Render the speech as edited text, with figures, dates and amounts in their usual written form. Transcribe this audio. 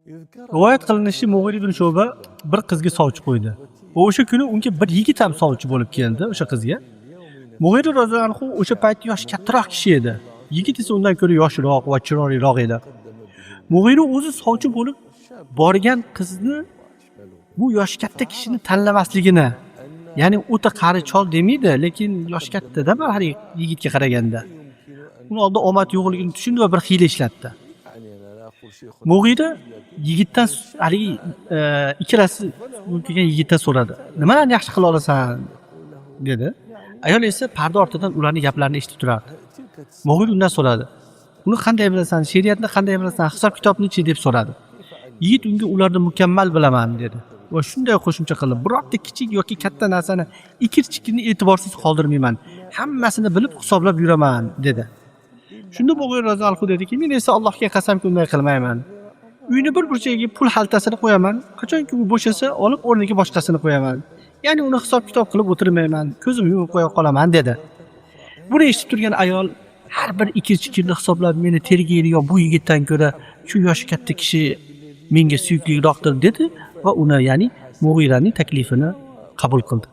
Rivoyat qilinishicha, Mug'ir ibn Shuba bir qizga sovchi qo'ydi. Va o'sha kuni unga bir yigit ham sovchi bo'lib keldi o'sha qizga. Mug'ir roziyallohu anhu o'sha payt yoshi kattaroq kishi edi. Yigit esa undan ko'ra yoshroq va chiroyliroq edi. Mug'ira o'zi sovchi bo'lib borgan qizni bu yoshi katta kishini tanlamasligini, ya'ni o'ta qari chol demaydi, lekin yoshi kattada haligi yigitga qaraganda. Uni oldida omad yo'qligini tushundi va bir hiyla ishlatdi. Mug'ira yigitdan haligi ikkalasi kelgan yigitdan so'radi. "Nimalarni yaxshi qila olasan?" dedi. Ayol esa parda ortidan ularning gaplarini eshitib turardi. Mug'ira undan so'radi. "Uni qanday bilasan? She'riyatni qanday bilasan? Hisob kitobni-chi?" deb so'radi. Yigit unga ularni mukammal bilaman dedi. Va shunday qo'shimcha qildi. "Birorta kichik yoki katta narsani ikir-chikirni e'tiborsiz qoldirmayman. Hammasini bilib hisoblab yuraman" dedi. Shunda Mug'ira roziyallohu anhu dediki, "Men esa Allohga qasamki unday qilmayman. Uyni bir burchagiga pul xaltasini qo'yaman. Qachonki u bo'shasa, olib o'rniga boshqasini qo'yaman. Ya'ni uni hisob kitob qilib o'tirmayman. Ko'zimni yumib qo'ya qolaman" dedi. Buni eshitib turgan ayol har bir ikir-chikirni hisoblab meni tergaydigan bu yigitdan ko'ra shu yoshi katta kishi menga suyukliroqdir dedi va uni, ya'ni Mug'iraning taklifini qabul qildi.